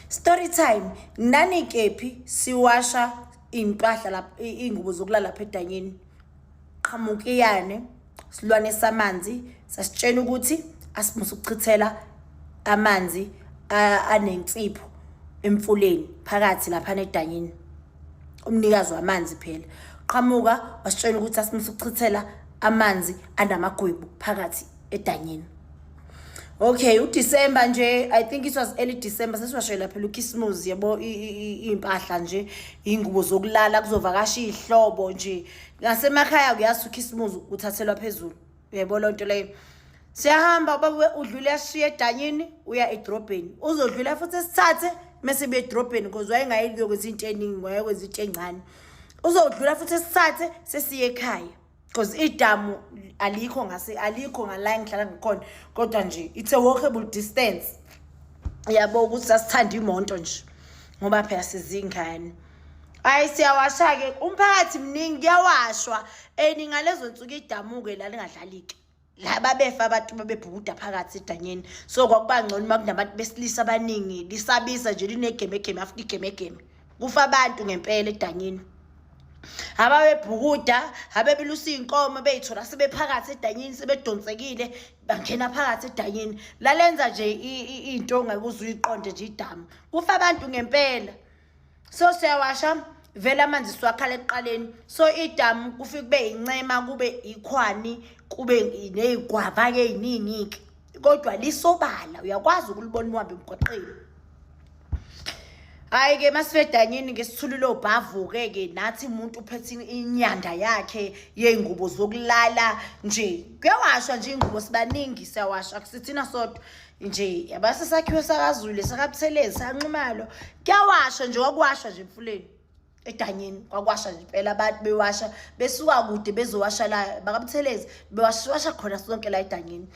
Story time, nani kephi siwasha iy'mpahla lapha, iy'ngubo zokulala lapha edanyeni. Qhamukiyane, silwane samanzi, sasitshena ukuthi asimuse ukuchithela amanzi anensipho emfuleni phakathi laphana edanyeni. Umnikazi wamanzi phela. Qhamuka wasitshela ukuthi asimuse ukuchithela amanzi anamagwebu phakathi edanyeni. Okay, uDecember nje, I think it was early December, sesiwashela phela uKhisimusi yabo, iy'mpahla nje, iy'ngubo zokulala, kuzovakasha iy'hlobo nje. Ngasemakhaya kuyazi uKhisimusi uthathelwa phezulu. Uyayibona loo nto leyo. Siyahamba ubaba udlula yashiya edanyini uya edrobheni. Uzodlula futhi esithathe mese buye edrobheni because wayengayi kuyokwenza into eningi, wayekwenza into encane. Uzodlula futhi esithathe sesiye ekhaya. Because idamu alikho ngase alikho ngala engihlala ngakhona kodwa nje it's a walkable distance. Yabo ukuthi sasithanda imoto nje ngoba phela sizingane. Hayi siyawasha-ke umphakathi mningi kuyawashwa and ngalezo nsuku idamu-ke la lingadlalike la babefa abantu babebhukuda phakathi edanyeni so kwakuba ngcono uma kunabantu besilisa abaningi lisabisa nje linegemegeme after igemegeme kufa abantu ngempela edanyeni ababebhukuda abebelusa iy'nkomo bey'thola sebephakathi edanyeni sebedonsekile bangena phakathi edanyeni lalenza nje into ongeke uze uyiqonde nje idamu kufa abantu ngempela. So siyawasha vele amanzi siwakhala ekuqaleni so idamu kufike kube incema kube ikhwani kube ney'gwava-ke ey'ningi-ke kodwa lisobala uyakwazi ukulibona uhambe emgwaqeni. Hhayi-ke masifedanyeni ngesithulile obhavu-ke ke nathi umuntu uphethe inyanda yakhe yey'ngubo zokulala nje kuyawashwa nje iy'ngubo sibaningi siyawasha akusithina sodwa nje yabase sakhiwe sakaZulu sakaButhelezi saNxumalo kuyawasha nje kwakuwashwa nje emfuleni edanyeni kwakwasha nje impela abantu bewasha besuka kude bezowasha la bakaButhelezi bewasha khona sonke la edanyeni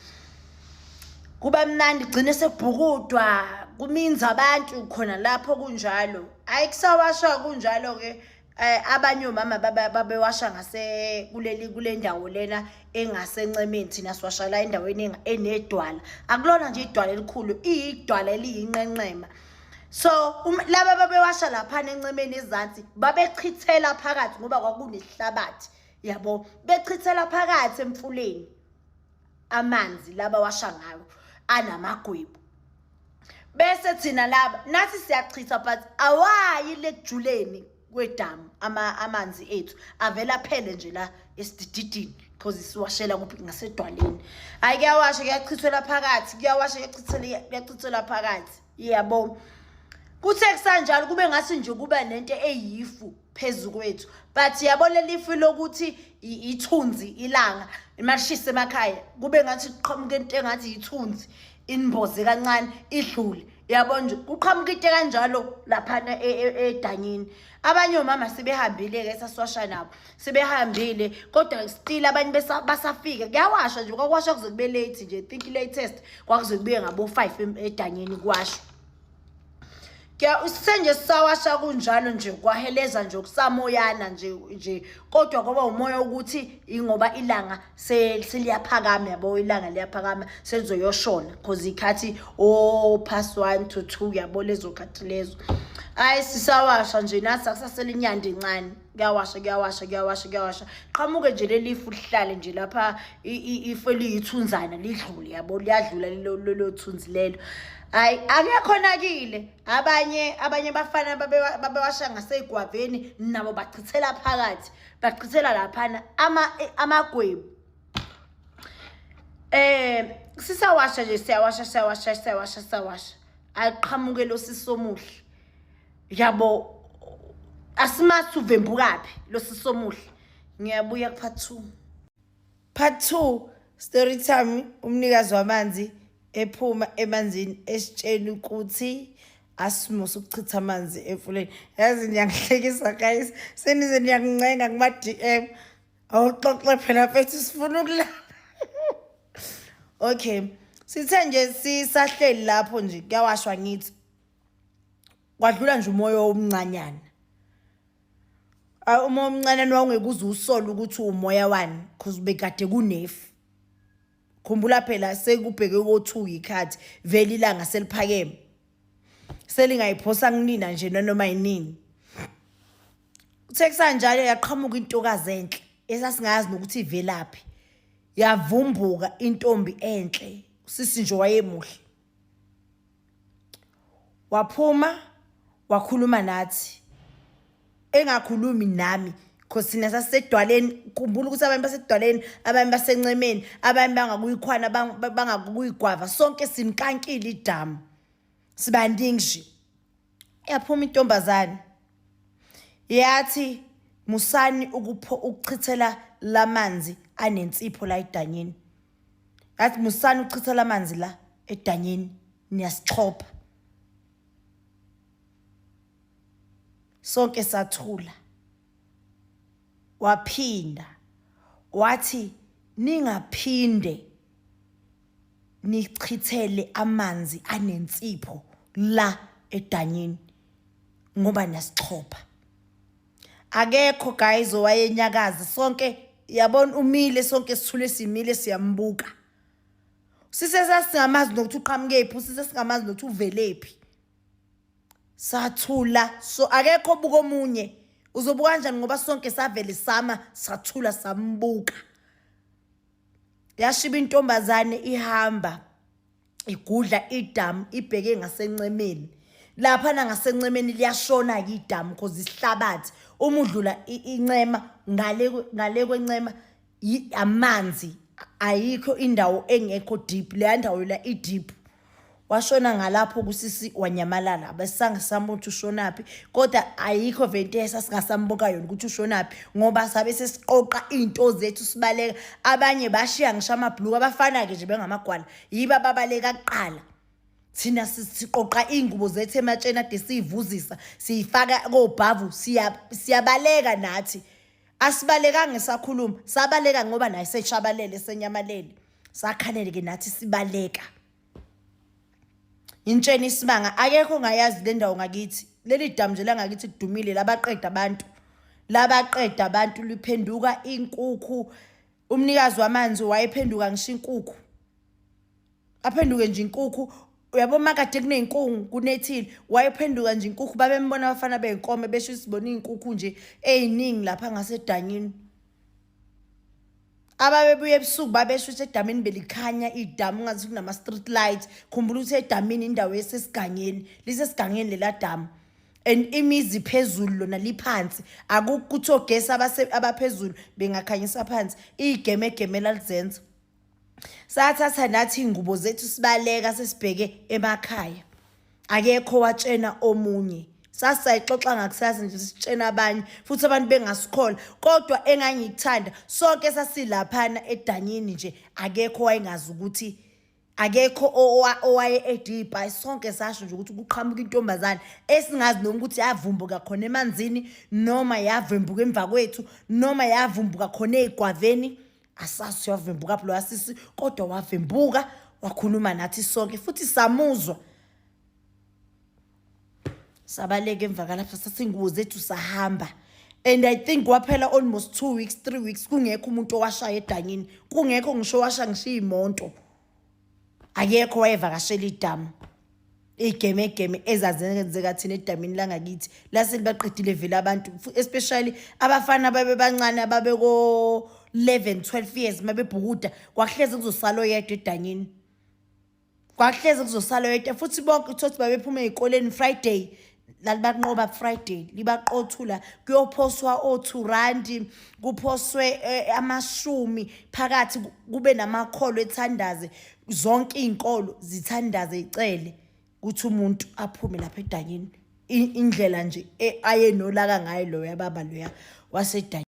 kuba mnandi gcine sekubhukudwa kuminza abantu khona lapho kunjalo hayi kusawashwa kunjalo ke abanye omama babewasha ngase kuleli kule ndawo lena engasencemeni thina siwasha la endaweni enedwala akulona nje idwala elikhulu iyidwala eliyinqenqema so laba babewasha laphana encemeni ezansi babechithela phakathi ngoba kwakunesihlabathi yabo bechithela phakathi emfuleni amanzi laba washa ngawo anamagwebu bese thina laba nathi siyachitha but awayi lekujuleni kwedamu amanzi ethu avela aphele nje la esidididini because siwashela kuphi ngasedwaleni hayi kuyawasha kuyachithelwa phakathi kuyawasha kuyachithelwa kuyachithelwa phakathi yabo kuthe kusanjalo kube ngathi nje kuba nento eyifu phezu kwethu but yabo leli fu lokuthi ithunzi ilanga malishisa emakhaya kube ngathi kuqhamuka into engathi yithunzi inimboze kancane idlule yabo nje kuqhamuka into kanjalo laphana edanyini abanye omama sebehambile-ke sasiwasha nabo sebehambile kodwa still abanye basafika kuyawashwa nje kwakwashwa kuze kube late nje think latest kwakuze kubuye ngabo-5 edanyeni kwashwa Senje sisawasha kunjalo nje kwaheleza nje kusamoyana nje nje kodwa kwaba umoya ukuthi ingoba ilanga seliyaphakama yabo ilanga liyaphakama selizoyoshona because ikhathi o past 1 to 2 yabo lezo khathi lezo hayi sisawasha nje nathi akusasele inyanda encane kuyawasha kuyawasha kuyawasha kuyawasha qhamuke nje leli ifu lihlale nje lapha ifu eliyithunzana lidlule yabo liyadlula lelo thunzi lelo hayi akekho nakile abanye abanye bafana babewasha ngaseyigwaveni nabo bachithela phakathi bachithela laphana amagwebu sisawasha nje siyawasha siyawasha siyawasha siyawasha aqhamuke lo sisomuhle yabo asimathi uvembukaphi lo sisomuhle ngiyabuya ku part 2 Part 2 story time umnikazi wamanzi ephuma emanzini esitshela ukuthi asimuse ukuchitha amanzi emfuleni yazi niyangihlekisa guys senize niyangincenga kuma-DM awuxoxe phela mfethu sifuna ukulala okay sithe nje sisahleli lapho nje kuyawashwa ngithi kwadlula nje umoya omncanyana umoya omncanyana wawungeke uze usole ukuthi umoya wani cause bekade kunefu khumbula phela sekubheke ko-2 ikhathi vele ilanga seliphakeme. Selingayiphosa kunina nje nanoma yinini. Uthe kusanjalo yaqhamuka intokazi enhle esasingazi nokuthi ivelaphi. Yavumbuka intombi enhle, usisi nje wayemuhle. Waphuma wakhuluma nathi engakhulumi nami cause thina sasisedwaleni. Khumbula ukuthi abanye basedwaleni, abanye basencemeni, abanye bangakuyikhwana, bangakuyigwava, sonke sinkankile idamu, sibaningi nje. Yaphuma intombazane yathi musani ukuchithela lamanzi anensipho la edanyeni. Yathi musani ukuchithela amanzi la edanyeni, niyasixhopha. Sonke sathula. Waphinda wathi ningaphinde nichithele amanzi anensipho la edanyeni ngoba niyasixhopha. Akekho guys owayenyakaza, sonke yabona umile, sonke sithule simile siyambuka. Sise sasingamazi nokuthi uqhamukephi, usise singamazi nokuthi uvelephi. Sathula, so akekho obuka omunye. Uzobuka kanjani ngoba sonke savele sama sathula sambuka. Yashiba intombazane ihamba igudla idamu ibheke ngasencemeni. Lapha nangasencemeni liyashona ke idamu cause isihlabathi uma udlula incema ngale ngale kwencema amanzi, ayikho indawo engekho deep, leya ndawo la i-deep. Washona ngalapho kusisi wanyamalala, besangasamba ukuthi ushonaphi, kodwa ayikho vele into esasingasambuka yona ukuthi ushonaphi ngoba sabe sesiqoqa iy'nto zethu sibaleka. Abanye bashiya ngisho amabhuluku, abafana-ke nje bengamagwala yibo ababaleka kuqala. Thina siqoqa iy'ngubo zethu ematsheni ade siyivuzisa, siyifaka kobhavu, siyabaleka nathi. Asibalekanga esakhuluma, sabaleka ngoba naye seshabalele senyamalele. Sakhalele ke nathi sibaleka. Intsheni isimanga, akekho ongayazi le ndawo ngakithi. Leli damu nje langakithi kudumile, labaqeda abantu. Labaqeda abantu, liphenduka inkukhu. Umnikazi wamanzi wayephenduka ngisho inkukhu. Aphenduke nje inkukhu. Uyabo makade kuney'nkungu kunethile, wayephenduka nje inkukhu. Babembona abafana bey'nkomo besho sibona iy'nkukhu nje ey'ningi lapha ngasedanyini. Ababebuya ebusuku babesho ukuthi edamini belikhanya idamu ngathi kunama-street light. Khumbula ukuthi edamini indawo esesigangeni, lisesigangeni lela damu. And imizi phezulu lona liphansi, akukho ukuthi ogesi abaphezulu bengakhanyisa phansi. Iyigemegeme lalizenza. Sathatha nathi iy'ngubo zethu sibaleka sesibheke emakhaya. Akekho watshena omunye. Sasayixoxa ngakusasa nje sitshena abanye futhi abantu bengasikholwa, kodwa engangikuthanda sonke sasilaphana edanyini nje, akekho wayengazi ukuthi akekho owaye edibha. Sonke sasho nje ukuthi kuqhamuka intombazane esingazi noma ukuthi yavumbuka khona emanzini noma yavumbuka emva kwethu noma yavumbuka khona ey'gwaveni, asazi uyavimbuka phi loya sisi, kodwa wavimbuka wakhuluma nathi sonke futhi samuzwa. Sabaleka emva kalapho, sasingubo zethu sahamba. And I think waphela almost 2 weeks, 3 weeks kungekho umuntu owashaya edanyini, kungekho ngisho owasha ngisho iy'monto, akekho wayevakashela idamu. Igemegeme ezazenzeka thina edamini langakithi lase libaqedile vele abantu, especially abafana babebancane ababeko 11 12 years mabebhukuda, kwakuhlezi kuzosala oyedwa edanyini, kwakuhlezi kuzosala oyedwa. Futhi bonke uthothi babephuma ey'koleni Friday, lalibanqoba Friday, libaqothula, kuyophoswa o-2 randi, kuphoswe amashumi phakathi, kube namakholo ethandaze, zonke iy'nkolo zithandaze icele ukuthi umuntu aphume lapha edanyini. Indlela nje ayenolaka ngayo loya baba loya wasedanyini.